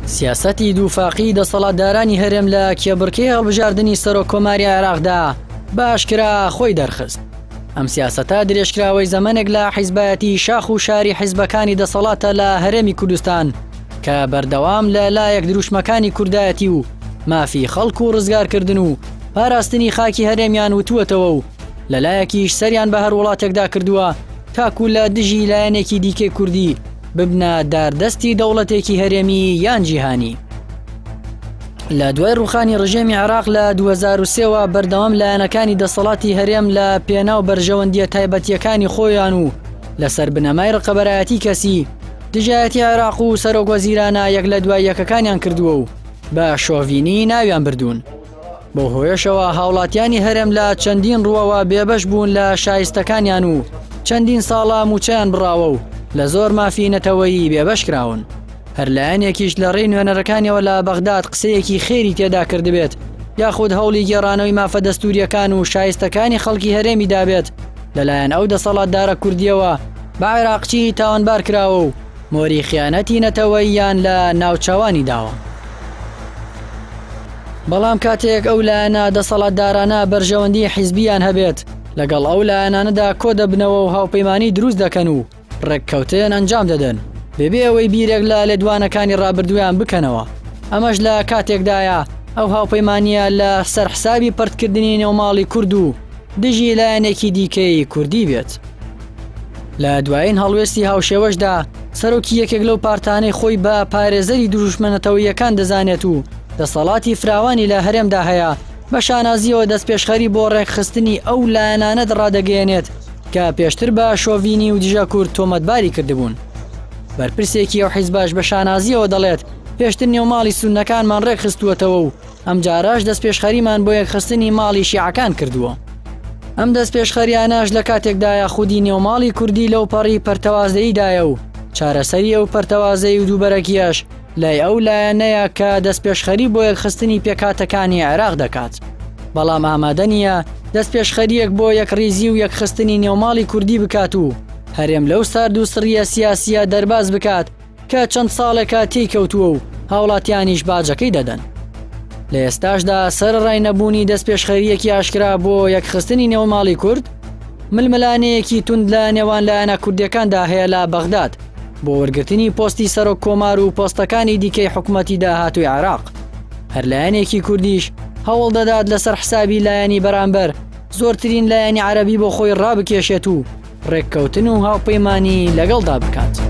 سیاسەتی دووفاقی دەسەڵاتدارانی هەرێم لە کێبڕکێی هەڵبژاردنی سەرۆک کۆماری عێراقدا بە ئاشکرا خۆی دەرخست. ئەم سیاسەتە درێژکراوەی زەمەنێک لە حیزبایەتی شاخ و شاری حیزبەکانی دەسەڵاتە لە هەرێمی کوردستان کە بەردەوام لە لایەک دروشمەکانی کوردایەتی و مافی خەڵک و ڕزگارکردن و پاراستنی خاکی هەرێمیان وتووەتەوە و لە لایەکیش سەریان بە هەر وڵاتێکدا کردووە تاکو لە دژی لایەنێکی دیکەی کوردی ببنە داردەستی دەوڵەتێکی هەرێمی یان جیهانی. لە دوای ڕوخانی ڕژێمی عێراق لە 2003ەوە بەردەوام لایەنەکانی دەسەڵاتی هەرێم لە پێناو بەرژەوەندیە تایبەتیەکانی خۆیان و لەسەر بنەمای ڕقەبەرایەتی کەسی دژایەتی عێراق و سەرۆک وەزیرانە یەک لە دوای یەکەکانیان کردووە و بە شۆڤینی ناویان بردوون. بەو هۆیەشەوە هاوڵاتیانی هەرێم لە چەندین ڕووەوە بێبەش بوون لە شایستەکانیان و چەندین ساڵە مووچەیان بڕاوە و لە زۆر مافی نەتەوەیی بێبەش کراون. هەر لایەنێکیش لە ڕێی نوێنەرەکانیەوە لە بەغداد قسەیەکی خێری تێدا کردبێت یاخود هەوڵی گێڕانەوەی مافە دەستوورییەکان و شایستەکانی خەڵکی هەرێمی دابێت لەلایەن ئەو دەسەڵاتدارە کوردییەوە بە عێراقچی تاوانبار کراوە و مۆری خیانەتی نەتەوەییان لە ناوچەوانی داوە. بەڵام کاتێک ئەو لایەنە دەسەڵاتدارانە بەرژەوەندی حیزبییان هەبێت، لەگەڵ ئەو لایەنانەدا کۆدەبنەوە و هاوپەیمانی دروست دەکەن و ڕێککەوتن ئەنجام دەدەن، بەبێ ئەوەی بیرێک لە لێدوانەکانی ڕابردوویان بکەنەوە. ئەمەش لە کاتێکدایە ئەو هاوپەیمانییە لە سەر حسابی پەرتکردنی نێوماڵی کورد و دژی لایەنێکی دیکەی کوردی بێت. لە دوایین هەڵوێستی هاوشێوەشدا سەرۆکی یەکێک لەو پارتانەی خۆی بە پارێزەری دروشمە نەتەوەییەکان دەزانێت و دەسەڵاتی فراوانی لە هەرێمدا هەیە، بە شانازییەوە دەستپێشخەری بۆ ڕێکخستنی ئەو لایەنانە ڕادەگەیەنێت کە پێشتر بە شۆڤینی و دژە کورد تۆمەتباری کردبوون. بەرپرسێکی ئەو حیزبەش بە شانازییەوە دەڵێت، پێشتر نێوماڵی سوننەکانمان ڕێکخستووەتەوە و ئەمجارەش دەستپێشخەریمان بۆ یەکخستنی ماڵی شیعەکان کردووە. ئەم دەستپێشخەریانەش لە کاتێکدایە خودی نێوماڵی کوردی لەوپەڕی پەرتەوازەییدایە و چارەسەری ئەو پەرتەوازەیی و دووبەرەکییەش لای ئەو لایەنەیە کە دەستپێشخەری بۆ یەکخستنی پێکهاتەکانی عێراق دەکات، بەڵام ئامادە نییە دەستپێشخەرییەک بۆ یەکڕیزی و یەکخستنی نێوماڵی کوردی بکات و هەرێم لەو ساردوسڕییە سیاسییە دەرباز بکات کە چەند ساڵێکە تێی کەوتووە و هاوڵاتیانیش باجەکەی دەدەن. لە ئێستاشدا سەرەڕای نەبوونی دەستپێشخەرییەکی ئاشکرا بۆ یەکخستنی نێوماڵی کورد، ململانێیەکی توند لە نێوان لایەنە کوردییەکاندا هەیە لە بەغداد بۆ وەرگرتنی پۆستی سەرۆک کۆمار و پۆستەکانی دیکەی حکومەتی داهاتووی عێراق. هەر لایەنێکی کوردیش هەوڵ دەدات لەسەر حسابی لایەنی بەرامبەر زۆرترین لایەنی عەرەبی بۆ خۆی ڕابکێشێت و ڕێککەوتن و هاوپەیمانی لەگەڵدا بکات.